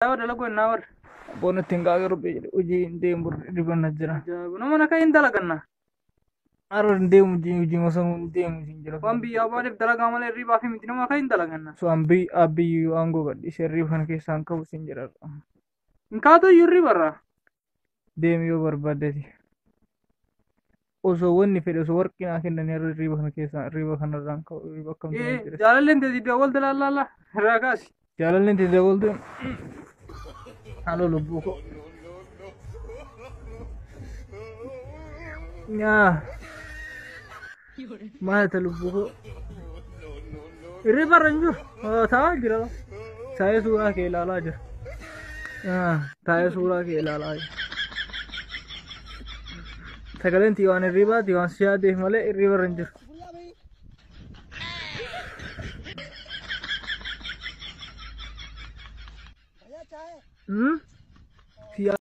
Yoo dalaguu ennaa warra. Abboon ittiin gaafa rubbee jedhe hojii hin deemu ribanna jira. Ajaa'iba! Nama na hin dalaganna. Har'a hin deemu hojii hojii osoo hin deemu hin jira. Waan biyyaa baaleef dalagaa malee hirribaa fi miti nama akka hin dalaganna. So an biyyi abbiyyuu aangoo gadhiisee hirriba kana keessaa hin qabu siin jedha. Hin kaatu iyyuu hirribarraa. Deemi yoo barbaaddeti. Osoo wanni fedhe osoo warqii naa kennanii har'a hirriba kana keessaa hirriba kanarraa hin ka'u hirriba akkam Ee jira. jaalalleen teeti dawwal dalaallaa irraa kaasi. Jaalalleen teeti dabaltu haaloo lubbuu koo. Nyaa maal ta lubbuu koo. Hirriba irra hin jiru. Taa'aa jira. Taa'ee suuraa kee ilaalaa jira. Taa'ee suuraa kee ilaalaa jira. Sagaleen tii waan hirribaati waan si yaadeef malee hirriba irra hin jiru. Hmm? Si